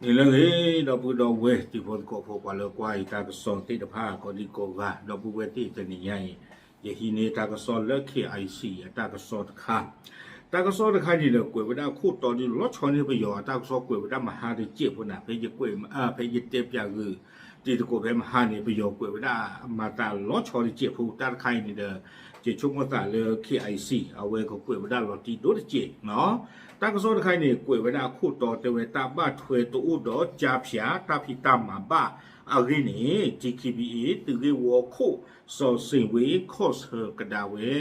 ဂ့ၤလၢဂ့ၤ ဒီပုၢ်ဒီဝဲၢ်တံၤဖိသကိးဖိ ပှၤလၢကွၢ်ယတၢ်ကစီၣ်သ့ၣ်တဖၣ် ကိးဒံကိးဂၤ ဒီပုၢ်ဝဲၢ်သ့ၣ်တနံၤညါအံၤ ယဟံးန့ၢ်တၢ်ကစီၣ်လၢ KIC အတၢ်ကစီၣ်တခါ, တၢ်ကစီၣ်တခါန့ၣ်ဒီး ကွဲးဝဲဒၣ်ခိၣ်တီဒုးလီၤဆီန့ၢ်ပယီၤအတၢ်ကစီၣ် ကွဲးဝဲဒၣ်မဟါတစဲးဖိန့ၣ် ဖဲယကွဲး ဖဲယတဲပၠးဂုာ် တံၤသကိးဖဲမဟါန့ၣ် ပယီၤကွဲးဝဲဒၣ်မၤသးလီၤဆီတစဲးဖိ တၢ်တခါအံၤန့ၣ်ဒီး ယဆိကမိၣ်သးလၢ KIC အဝဲကကွဲးဝဲဒၣ်လီၤတံၢ်ဒိၣ်တစဲး တၢ်ကစီၣ်တခါအံၤန့ၣ် ကွဲးဝဲဒၣ်အခိၣ်တီတဲဝဲ တၢ်ဘၣ်ထွဲတအိၣ်ဒီး ကၠါဖၠး တၢ်ဖံးတၢ်မၤဘၣ်အဂ့ၢ်န့ၣ် DKBA သုးဂ့ၢ်ဝီခိၣ် စီၤစ့ၣ်ဝ့ ခီၣ်ဆၢကဒါဝဲ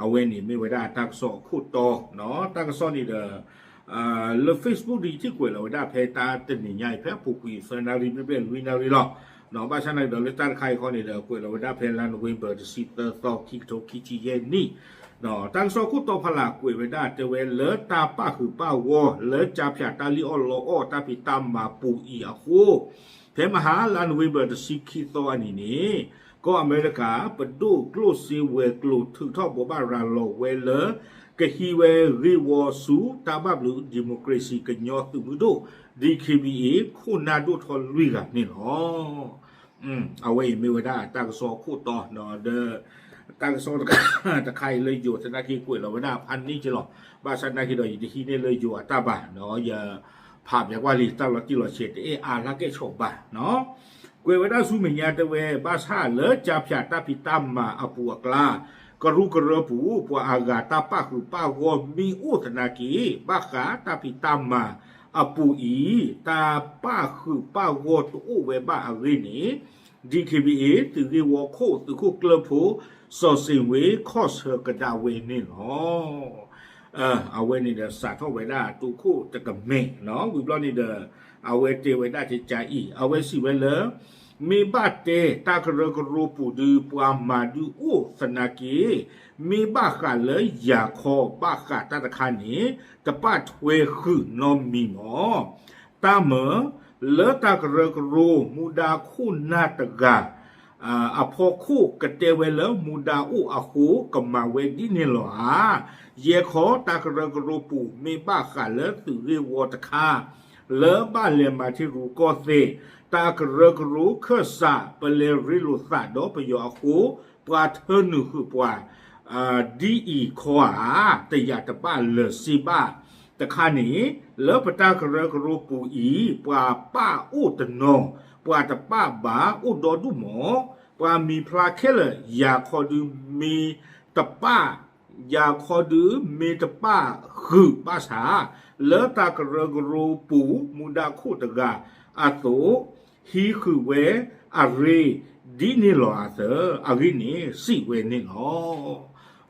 အဝဲန့ၣ်မ့ၢ်ဝဲဒၣ်တၢ်ကစီၣ်အခိၣ်တီ, တၢ်ကစီၣ်န့ၣ်ဒီး လၢ Facebook ဒ်ယထံၣ်ကွဲးလီၤဝဲဒၣ်ဖဲတၢ်တနံၤညါအံၤ ဖဲအပူၤကွံာ်သၢနၣ်ရံၣ် မ့ၢ်ဖဲလွံၢ်နၣ်ရံၣ်လီၤ. ဘၣ်ဆၣ်နာ်က့ဒီးလၢတၢ်တခါအံၤဃီန့ၣ်ဒီး ကွဲးလီၤဝဲဒၣ်ဖဲလါနိၣ်ဝ့ဘၢၣ်တဆံသၢသီ ခံကထိခံဆံယဲၢ်နံၣ်, တၢ်ကစီၣ်ခိၣ်တီဖးလၢ်ကွဲးဝဲဒၣ်တဲဝဲလၢတၢ်ပၣ်ဃုာ်ပၣ်ဂီၢ်လၢ ကၠါဖၠး တၢ်လံၣ်အီၣ်လီအီၣ်တၢ်ဖံးတၢ်မၤပူၤအံၤအဃိ ဖဲမဟါလါနိၣ်ဝ့ဘၢၣ်တဆံခံသီအနံၤန့ၣ် ကီၢ်အမဲရကၤ ပဒိၣ်ကျိၣ်စ့ဝဲၤကျိၤထုးထီၣ်ဘိးဘၣ်ရၤလီၤဝဲလၢ ကဟံးဝဲဂ့ၢ်ဝီဆူ တၢ်ဘၣ်ဘျုး democracy ကညီသုးမုၢ်ဒိၣ် DKBA ခိၣ်နၢ်ဒိၣ်ထီလွံၢ်ဂၤန့ၣ်လီၤ. အဝဲအံၤမ့ၢ်ဝဲဒၣ်တၢ်ကစီၣ်အခိၣ်တီ ဒီး တၢ်ကစီၣ်တခါအံၤလၢယိၤသနာ်က့ကွဲးလီၤဝဲဒၣ်ဖးန့ၢ်က့လီၤ. ဘၣ်ဆၣ်သနာ်က့ဒီး ယတဟံးန့ၢ်လၢယိၤအတၢ်ဘၣ်ဒီး ယဖးပၠးကွၢ်လံ တၢ်လီၤတံၢ်လီၤဆဲးတအဲၣ်အါလၢကဲၣ်ဆိးဘၣ် ကွဲးဝဲဒၣ်ဆူမဲာ်ညါတဲဝဲ ဘၣ်ဆၣ်လၢကၠါဖၠးတၢ်ဖံးတၢ်မၤအပူၤအကျါ ကရူၢ်ကရၢပူၤ ပှၤအဂၤတၢ်ပၣ်ဃုာ်ပၣ်ဂီၢ်မ့ၢ်အိၣ်သနာ်က့ ဘၣ်ဃးတၢ်ဖံးတၢ်မၤအပူၤအံၤ တၢ်ပၣ်ဃုာ်ပၣ်ဂီၢ်တအိၣ်ဝဲဘၣ်အဂ့ၢ်န့ၣ် DKBA သုးဂ့ၢ်ဝီခိၣ်သုးခိၣ်ကျၢၢ်ဖိ စီၤစ့ၣ်ဝ့ ခီၣ်ဆၢကဒါဝဲန့ၣ်လီၤ. အဝဲန့ၣ်ဒီးစးထီၣ်ဝဲဒၣ်တိခိၣ်တကမဲာ် ဝံၤဘျီန့ၣ်ဒီး အဝဲတဲဝဲဒၣ်ကကါအံၤ အဝဲစံးဝဲလၢ မ့ၢ်ဘၣ်တဲတၢ်ကရၢကရိပူၤဒုး ပှၤမၤဒုးအိၣ်သနာ်က့ မ့ၢ်ဘၣ်ဃးလၢယၤခီဘၣ်ဃးတၢ်တခါန့ၣ် တပာ်ထွဲဃုာ်နီတမံၤမီၢ် တၢ်မၤ လၢတၢ်ကရၢကရိ မူဒါခိၣ်နၢ်တဂၤ အဖီခိၣ်ကတဲဝဲလၢမူဒါအိၣ်အဃိ ကမၤဝဲဒ်န့ၣ်လီၤဧါ. ယဲခီတၢ်ကရၢကရိပူၤ မ့ၢ်ဘၣ်ဃးလၢသုးဂ့ၢ်ဝီတခါ လၢဘၣ်လဲၤမၤထံရူၢ်ကီၢ်သဲး တၢ်ကရၢကရိခၢၣ်စး ပလဲၤရ့လိာ်သးဒီးပယီၤအဃိ ပှၤထၢနုာ်ဃုာ်ပှၤ ဒ်အံၤခီဧါ တယာ်တဘၣ်လၢၤစ့ဘၣ် တခါန့ၣ် လၢပတၢ်ကရၢကရိပူၤအံၤ ပှၤပာ်အိၣ်တနီၤ ပှၤတပာ်ဘၣ်အိၣ်ဒီဒူၣ်မီၢ် ပှၤမံၤဖျါခဲလၢာ် ယၤခီဒုးမ့ၢ်တပာ် ယၤခီဒုးမ့ၢ်တပာ်ဃုာ်ဘၣ်ဆၣ် လၢတၢ်ကရၢကရိပူၤ မူဒါခိၣ်တဂၤအသိး ဟံးဃုာ်ဝဲအရ့ ဒ်န့ၣ်လီၤအသး အဂ့ၢ်န့ၣ် စံးဝဲန့ၣ်လီ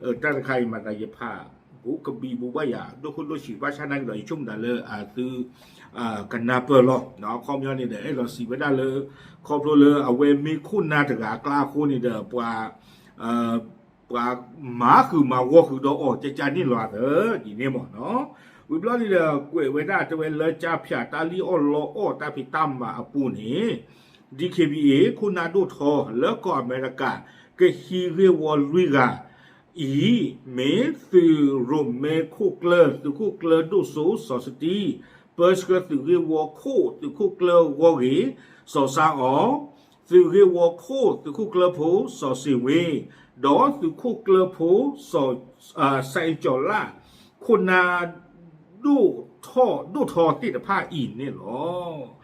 ၤ. တၢ်တခါအံၤမၤသးယဖး ဘူးကဘံဘူးဘၣ်ယၤ ဒိၣ်ခိၣ်ဒိၣ်ဆံး ဘၣ်ဆၣ်နာ်က့ဒီး ယဆိကမိၣ်ဒၣ်လၢအသု ကနၢ်ပၢၢ်လီၤ. အခီပညီန့ၣ်ဒီး အဲၣ်ဒိးစံးဝဲဒၣ်လၢ ခီဖျိလၢအဝဲမ့ၢ်ခိၣ်နၢ်တဂၤအကျါအဃိန့ၣ်ဒီး ပှၤ ပှၤမၤဃုာ်မၤဂီၢ်ဃုာ်ဒီးအီၤ ကကန့ၣ်လီၤအသး ဒ်န့ၣ်မီၢ်နီၤ. ဝံၤဘျီန့ၣ်ဒီး ကွဲးဝဲဒၣ်တဲဝဲလၢ ကၠါဖၠးတၢ်လံၣ်အီၣ်လီအီၣ်တၢ်ဖံးတၢ်မၤအပူၤန့ၣ် DKBA ခိၣ်နၢ်ဒိၣ်ထီ လၢကီၢ်အမဲရကၤ ကဟံးဂ့ၢ်ဝီလွံၢ်ဂၤ အံၤ မ့ၢ်သုးရိၣ်မဲခိၣ်ကျၢၢ် သုးခိၣ်ကျၢၢ်ဒိၣ်စိ စီၤစတံ ပၢဆှၢသုးဂ့ၢ်ဝီခိၣ် သုးခိၣ်ကျၢၢ်ဂီၢ်ဂ့ၤ စီၤစါအီၤ သုးဂ့ၢ်ဝီခိၣ် သုးခိၣ်ကျၢၢ်ဖိ စီၤစ့ၣ်ဝ့ ဒီးသုးခိၣ်ကျၢၢ်ဖိ စီၤ စဲကၠီၤလၣ် ခိၣ်နၢ် ဒိၣ်ထီၣ် ဒိၣ်ထီၣ်သ့ၣ်တဖၣ်အံၤန့ၣ်လီၤ.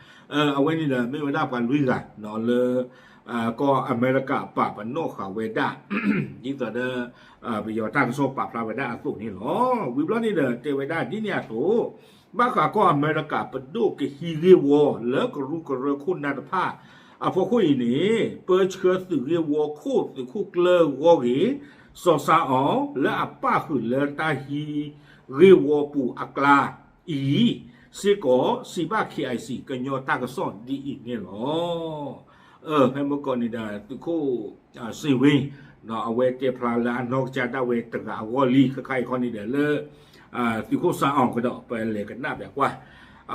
အဝဲန့ၣ်ဒီးမ့ၢ်ဝဲဒၣ်ပှၤလွံၢ်ဂၤနီၤ လၢ ကီၢ်အမဲရကၤပာ်ပနီၣ်ဃာ်ဝဲဒၣ် ဒ်သိးဒီး ပယီၤတၢ်ကစီၣ်ပာ်ဖျါဝဲဒၣ်အသိးန့ၣ်လီၤ. ဝံၤဘျီန့ၣ်ဒီးတဲဝဲဒၣ်ဒ်န့ၣ်အသိး ဘၣ်ဃးကီၢ်အမဲရကၤပဒိၣ်ကဟံးဂ့ၢ်ဝီလၢကရူၢ်ကရၢခိၣ်နၢ်တဖၣ် အဖီခိၣ်အံၤန့ၣ် ပၢဆှၢသုးဂ့ၢ်ဝီခိၣ်သုးခိၣ်ကျၢၢ်ဂီၢ်ဂ့ၤ စီၤစါအီၤ လၢအပၣ်ဃုာ်လၢတၢ်ဟံးဂ့ၢ်ဝီပူၤအကျါ အံၤ စ့ၢ်ကီး စံးဘၣ် KIC ကညီတၢ်ကစီၣ်ဒ်အံၤန့ၣ်လီၤ. ဖဲမုၢ်ကီၢ်န့ၣ်ဒီး သုးခိၣ် စ့ၣ်ဝ့ အဝဲတဲဖျါလၢအနီၢ်ကစၢ်ဒၣ်ဝဲတဂၤအဂီၢ်လံ ခဲခါအံၤခီန့ၣ်ဒီးလၢ သုးခိၣ်စါအီၤကဒီး ပလဲၤကနၣ်ပၠးကွၢ်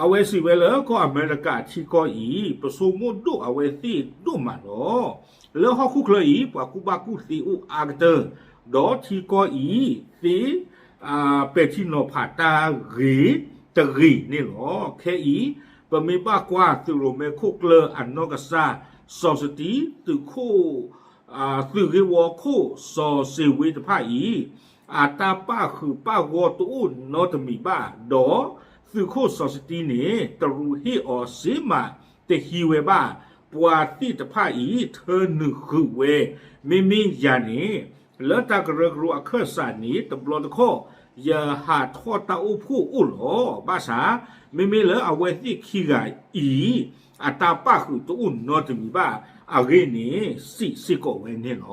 အဝဲစံးဝဲလၢကီၢ်အမဲရကၤထံကီၢ်အံၤ ပဆိကမိၣ်ဒိၣ်အဝဲသ့ၣ်ဒိၣ်မးလီၤ. လၢဟီၣ်ခိၣ်ချၢအံၤ ပှၤကူၣ်ဘၣ်ကူၣ်သ့အိၣ်အါကတၢၢ်, ဒီးထံကီၢ်အံၤသ့ ပဲာ်ထံနီၤဖးတၢ်ဂ့ၤတဂ့ၤန့ၣ်လီၤ. ခဲအံၤ ပမ့ၢ်ဘၣ်ကွၢ်သုးရိၣ်မဲခိၣ်ကျၢၢ်အနီၢ်ကစၢ် စီၤစတံ သုးခိၣ် သုးဂ့ၢ်ဝီခိၣ်စီၤစ့ဝ့တဖၣ်အံၤ အတၢ်ပၣ်ဃုာ်ပၣ်ဂီၢ်တအိၣ်နီတမံၤဘၣ်, ဒီးသုးခိၣ်စီၤစတံန့ၣ် တရူးဟ့ၣ်အီၤစ့မး တဟံးဝဲဘၣ်, ပှၤသ့ၣ်တဖၣ်အံၤ ထၢနုာ်ဃုာ်ဝဲ, မ့မ့ၢ်ယၤန့ၣ် လၢတၢ်ကရၢကရိအခၢၣ်စးန့ၣ် တဘျီတခီၣ် ယဟးထီၣ်တၢ်အိၣ်ဖှိၣ်အိၣ်လီၤ. ဘၣ်ဆၣ် မ့မ့ၢ်လၢအဝဲသ့ၣ်ခံဂၤအံၤ အတၢ်ပၣ်ဃုာ်တအိၣ်နီတမံၤဘၣ် အဂ့ၢ်န့ၣ် စံးစ့ၢ်ကီးဝဲန့ၣ်လီ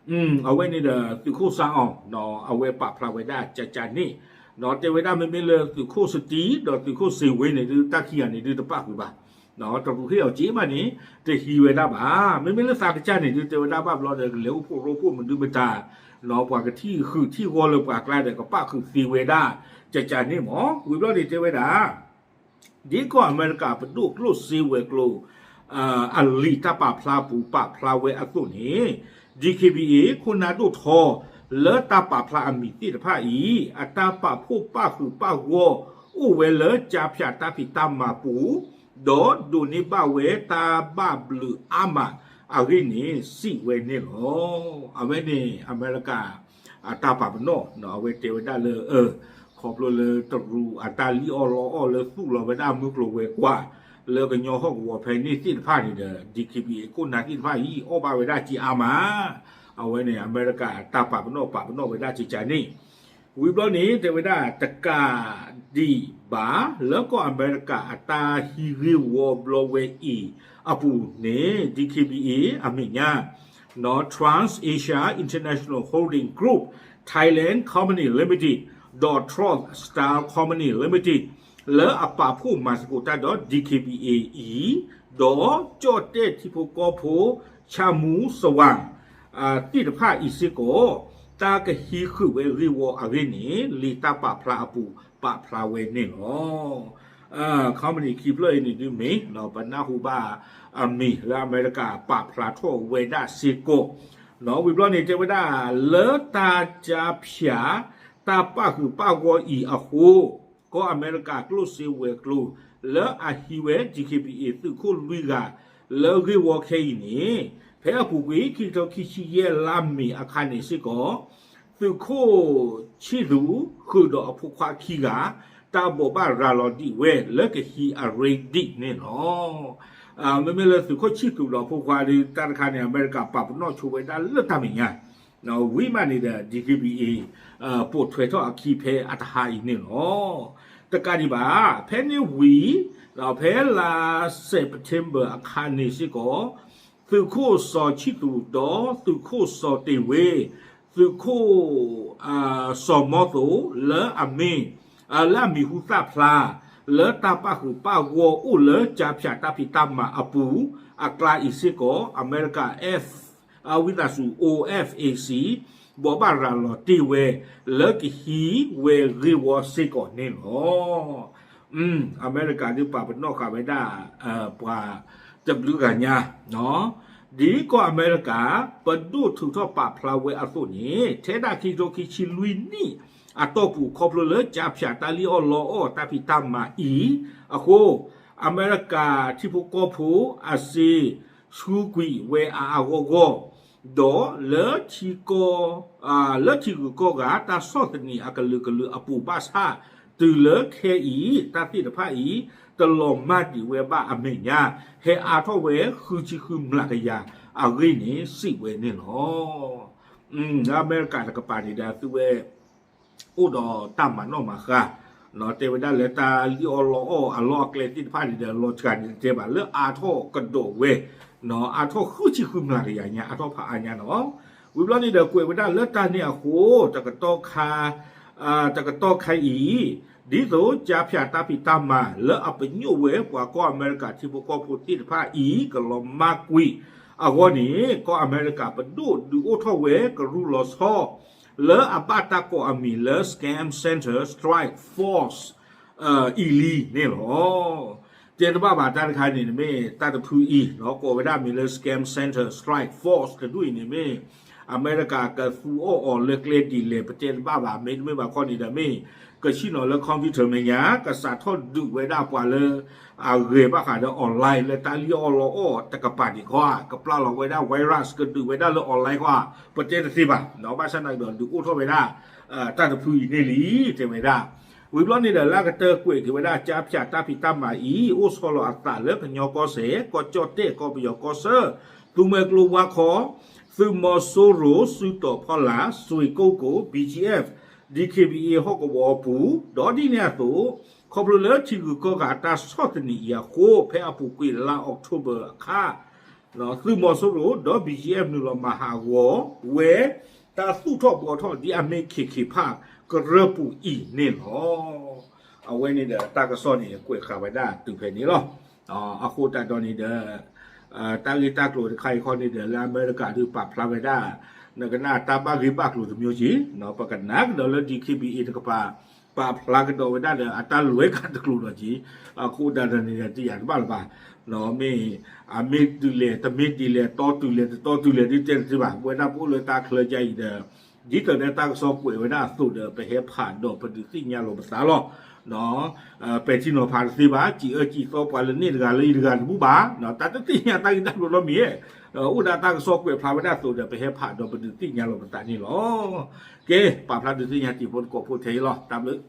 ၤ. အဝဲန့ၣ်ဒီးသုးခိၣ်စၣ်အီၣ် အဝဲပာ်ဖျါဝဲဒၣ်ကကန့ၣ် တဲဝဲဒၣ်မ့မ့ၢ်လၢသုးခိၣ်စတံ ဒီးသုးခိၣ်စ့ဝ့န့ၣ်ဒုး တၢ်ခံဂၤန့ၣ်ဒုးတပၣ်ဃုာ်ဘၣ်, တရူးဟ့ၣ်အီၤစ့မးန့ၣ် တဟံးဝဲဒၣ်ဘၣ်. မ့မ့ၢ်လၢသးကစၢ်န့ၣ်ဒုး တဲဝဲဒၣ်ဘၣ်ဘျီဒီး ကလဲၤအိၣ်ဖှိၣ်ရိဖှိၣ်မနုၤမတၤ ပှၤကထံၣ်ဃုာ်ထံၣ်ဂီၤလၢပှၤကျါဒီး ကပၣ်ဃုာ်သ့ဝဲဒၣ် ကကန့ၣ်မး. ဝံၤဘျီန့ၣ်တဲဝဲဒၣ် ဒ်ကီၢ်အမဲရကၤပဒိၣ်ကျိၣ်စ့ဝဲၤကျိၤ အလံာ်တၢ်ပာ်ဖျါပူၤပာ်ဖျါဝဲအသိးန့ၣ် DKBA ခိၣ်နၢ်ဒိၣ်ထီ လၢတၢ်ပာ်ဖျါအမံၤသ့ၣ်တဖၣ်အံၤ အတၢ်ပာ်ဖှိၣ်ပာ်ဃုာ်ပာ်ဂီၢ် အိၣ်ဝဲလၢကၠါဖၠးတၢ်ဖံးတၢ်မၤပူၤ ဒီးဒိးန့ၢ်ဘၣ်ဝဲတၢ်ဘၣ်ဘျုးအါမး အဂ့ၢ်န့ၣ် စံးဝဲန့ၣ်လီၤ. အဝဲန့ၣ် အမဲရကၤ အတၢ်ပာ်ပနီၣ် အဝဲတဲဝဲဒၣ်လၢ ခီဖျိလၢတရူးအတၢ်လံၣ်အီၣ်လီအီၣ်လၢ သူၣ်လီၤဝဲဒၣ်မုၢ်ကျိၤဝဲၤကွာ် လၢကညီဟီၣ်ကဝီၤဖဲန့ၣ်သ့ၣ်တဖၣ်န့ၣ်ဒီး DKBA ခိၣ်နၢ်သ့ၣ်တဖၣ်အံၤ အီၣ်ဘၣ်ဝဲဒၣ်က့အါမး. အဝဲန့ၣ် အမဲရကၤအတၢ်ပာ်ပနီၣ် ပာ်ပနီၣ်ဝဲဒၣ်ကကန့ၣ် ဝံၤဘျီန့ၣ် တဲဝဲဒၣ်တကးဒံးဘၣ် လၢကီၢ်အမဲရကၤအတၢ်ဟံးဂ့ၢ်ဝီဘျီဝဲအံၤအပူၤန့ၣ် DKBA အမဲာ်ညါ Trans Asia International Holding Group Thailand Company Limited ဒီး Troth Style Company Limited လၢအပာ်ဖှိၣ်မၤသကိးတၢ်ဒီး DKBA အံၤ ဒီးကၠီၣ်တဲၣ်ထံဖိကီၢ်ဖိ ဆၣ်မူစဝၤ သ့ၣ်တဖၣ်အံၤစ့ၢ်ကီး တၢ်ကဟံးဃုာ်ဝဲဂ့ၢ်ဝီအဂ့ၢ်န့ၣ် လံာ်တၢ်ပာ်ဖျါအပူၤပာ်ဖျါဝဲန့ၣ်လီၤ. company ခံဖျၢၣ်အံၤန့ၣ်ဒုးမ့ၢ် ပနၢ်ဟူဘၣ်အမံၤလၢအမဲရကၤပာ်ဖျါထီၣ်ဝဲဒၣ်စ့ၢ်ကီး ဝံၤဘျီန့ၣ် တဲဝဲဒၣ်လၢတၢ်ကၠါဖၠး တၢ်ပၣ်ဃုာ်ပၣ်ဂီၢ်အံၤအဃိ ကီၢ်အမဲရကၤကျိၣ်စ့ဝဲၤကျိၤ လၢအဟံးဝဲ DKBA သုးခိၣ်လွံၢ်ဂၤ လၢဂ့ၢ်ဝီခဲအံၤန့ၣ် ဖဲအပူၤကွံာ် ခံကထိခံဆံယဲၢ်လါမ့ၤအခါန့ၣ်စ့ၢ်ကီး သုးခိၣ်ဆံၣ်သူးဃုာ်ဒီးအဖိခွါခံဂၤ တၢ်ဘိးဘၣ်ရၤလီၤဒံးဝဲ လၢကဟံးအရ့ဒံးန့ၣ်လီၤ. မ့မ့ၢ်လၢသုးခိၣ်ဆံၣ်သူးဒီးအဖိခွါဒီး တၢ်တခါန့ၣ် အမဲရကၤပာ်ပနီၣ်ဆိဝဲဒၣ်လၢတၢ်မဲာ်ညါ ဝံၤမးန့ၣ်ဒီး DKBA ပိာ်ထွဲထီၣ်အခံဖဲအတဟါအံၤန့ၣ်လီၤ. တကးဒံးဘၣ် ဖဲန့ၣ်ဝံၤ ဒီးဖဲလါ September အခါန့ၣ်စ့ၢ်ကီး သုးခိၣ်စီၤဆံၣ်သူးဒီးသုးခိၣ်စီၤတ့ၢ်ဝ့ သုးခိၣ် စီၤမီသိး လၢအမံၤ လၢအမံၤဟူသၣ်ဖျါ လၢတၢ်ပၣ်ဃုာ်ပၣ်ဂီၢ်အိၣ်လၢကၠါဖၠးတၢ်ဖံးတၢ်မၤအပူၤ အကျါအံၤစ့ၢ်ကီး အမဲရကၤ ဝံသးစူၤ OFAC ဘိးဘၣ်ရၤလီၤတ့ၢ်ဝဲ လၢကဟံးဝဲဂ့ၢ်ဝီစ့ၢ်ကီးန့ၣ်လီၤ. အမဲရကၤဒုးပာ်ပနီၣ်ဃာ်ဝဲဒၣ် ပှၤတဘျုးဂၤညါ ဒ်ကီၢ်အမဲရကၤ ပဒိၣ်ထုးထီၣ်ပာ်ဖျါဝဲအသိးန့ၣ် ထဲဒၣ်ခံကထိခံဆံလွံၢ်နံၣ်အတီၢ်ပူၤ ခီဖျိလၢကၠါဖၠးတၢ်လံၣ်အီၣ်လီအီၣ်တၢ်ဖံးတၢ်မၤအံၤအဃိ အမဲရကၤထံဖိကီၢ်ဖိအစ့ ဆှူကွံာ်ဝဲအါအါဂီၢ်ဂီၢ် ဒီးလၢထံကီၢ် လၢထံဂုၤကီၢ်ဂၤ တၢ်ဆီၣ်သနံးအကလုာ်ကလုာ်အပူၤဘၣ်ဆၣ် တုၤလၢခဲအံၤ တၢ်သ့ၣ်တဖၣ်အံၤ တလီၤမၢ်ဒံးဝဲဘၣ်အမဲာ်ညါ ဟဲအါထီၣ်ဝဲဃုဆံဃုမျးကယၤအဂ့ၢ်န့ၣ် စံးဝဲန့ၣ်လီၤ. အမဲရကၤတကပၤန့ၣ်ဒီး သုဝဲ အိၣ်ဒီးတၢ်မၤနီၣ်မၤဃါ တဲဝဲဒၣ်လၢတၢ်လံၣ်အီၣ်လီအီၣ်အလီၢ်အကျဲသ့ၣ်တဖၣ်န့ၣ်ဒီး လီၤစှၤန့ၣ်တတဲဘၣ် လၢအါထီၣ်ကဒီးဝဲ အါထီၣ်ဃုဆံဃုမျးကယၤညါ အါထီၣ်ဖးအါညါနီၤ. ဝံၤဘျီန့ၣ်ဒီးကွဲးဝဲဒၣ်လၢတၢ်န့ၣ်အဃိ တကတီၢ်ခါ တကတီၢ်ခါအံၤ ဒ်သိးကၠါဖၠးတၢ်ဖံးတၢ်မၤလၢအပညိၣ်ဝဲပှၤကီၢ်အမဲရကၤထံဖိကီၢ်ဖိသ့ၣ်တဖၣ်အံၤ ကလီၤမၢ်ကွံာ်အဂီၢ်န့ၣ် ကီၢ်အမဲရကၤပဒိၣ်ဒုးအိၣ်ထီၣ်ဝဲကရူၢ်လီၤဆီ လၢအဘၣ်တၢ်ကိးအမံၤလၢ Scam Center Strike Force Elite န့ၣ်လီၤ. တဲတဘၣ်ဘၣ်တၢ်တခါန့ၣ် မ့ၢ်တၢ်တဖုအံၤ ကိးဝဲဒၣ်မ့ၢ်လၢ Scam Center Strike Force တဒူၣ်အံၤန့ၣ်မ့ၢ် အမဲရကၤကသူအီၣ်အီၤလၢကျဲဒ်လဲၣ် ပတဲတဘၣ်ဘၣ်. မ့တမ့ၢ်ဘၣ်ခီန့ၣ်ဒီး မ့ၢ်ကဆ့ၣ်နီၤလၢ computer မဲာ်ညါ ကစးထီၣ်ဒုးဝဲဒၣ်ပှၤလၢ အဂဲၤဘၣ်ဃးဒီး online လၢတၢ်လံၣ်အီၣ်လီအီၣ်တကပၤန့ၣ်ခီဧါ, ကပျၢ်လီၤဝဲဒၣ် virus ကဒုးဝဲဒၣ်လၢ online ခီဧါ, ပတဲတသ့ဘၣ်. ဘၣ်ဆၣ်သနာ်က့ဒီး ဒုးအိၣ်ထီၣ်ဝဲဒၣ် တၢ်တဖုအံၤန့ၣ်လံ တဲဝဲဒၣ်. ဝံၤဘျီန့ၣ်ဒီး လၢအကတၢၢ်ကွဲးက့ၤဝဲဒၣ် ကၠါဖၠးတၢ်ဖံးတၢ်မၤအံၤ အိၣ်ဆီလီၤအသးလၢကညီကီၢ်စဲၣ်, ကီၢ်ကၠီၣ်တဲၣ်, ကီၢ်ပယီၤကီၢ်ဆၢ, သူမွဲကျိဝါခီ, သုးမီၤစိရိၤစုတီၤဖီလာ်, စွ့ၣ်ကိၣ်ကိၣ်, BGF, DKBA ဟီၣ်ကဝီၤအပူၤ, ဒီးဒ်န့ၣ်အသိး ခီဖျိလၢထံဂုၤကီၢ်ဂၤအတၢ်ဆီၣ်သနံးအံၤအဃိ ဖဲအပူၤကွံာ်လါ October အခါ သုးမီၤစိရိၤဒီး BGF နုာ်လီၤမၤဟးဂီၤဝဲ တၢ်သူၣ်ထီၣ်ဘှီထီၣ်ဒ်အမ့ၢ်ခ့ခ့ဖးကရၢၢ်ပူၤအံၤန့ၣ်လီၤ. အဝဲန့ၣ်ဒီးတၢ်ကစီၣ်န့ၣ် ကွဲးဃာ်ဝဲဒၣ်တုၤဖဲန့ၣ်လီၤ. အဃိသတးဒီးန့ၣ်ဒီး တၢ်ဂ့ၢ်တၢ်ကျိၤတခါအံၤခီန့ၣ်ဒီး လၢအမဲရကၤဒုးပာ်ဖျါဝဲဒၣ် နကနၣ်တၢ်ဘၣ်ဂ့ၢ်ဘၣ်ကျိၤတမျိုးက့ၤ, ပကနၣ်ကဒီးလၢ DKBA တကပၤ ပာ်ဖျါကဒီးဝဲဒၣ်ဒီး အတၢ်လွဲကးတကျိၤဒီးက့ၤ, အဃိသတးဒီးန့ၣ်ဒီး တယာ်တဘၣ်လၢၤဘၣ်. မ့ၢ် အမ့ၢ်တုၤလဲၣ် တမ့ၢ်ဒ်လဲၣ် တီတုၤလဲၣ် တတီတုၤလဲၣ် ဒ်တဲတသ့ဘၣ်. ပဝဲဒၣ်ပအိၣ်လၢတၢ်ချၢကါအံၤဒီး ဒ်သိးဒီးတၢ်ကစီၣ်ကွဲးဝဲဒၣ်အသိးဒီး ပဟဲဖးဒီးပဒုးသ့ၣ်ညါလီၤပသးလီၤ. ပဲာ်ထံနီၤဖးတသ့ဘၣ်, စံးအၢစံးသီပှၤလၢန့ၣ်တဂၤလၢအံၤတဂၤတဘူၣ်ဘၣ်, တၢ်တသ့ၣ်ညါတၢ်ဂ့ၢ်တၢ်ကျိၤနီတမံၤ, အိၣ်ဒီးတၢ်ကစီၣ်ကွဲးဖျါဝဲဒၣ်အသိးဒီး ပဟဲဖးဒီးပဒုးသ့ၣ်ညါလီၤပသးန့ၣ်လီၤ. ကဲ, ပာ်ဖျါဒုးသ့ၣ်ညါတံၤဖိသကိးဖိထဲအံၤလီၤ. တၢ်ဘျုး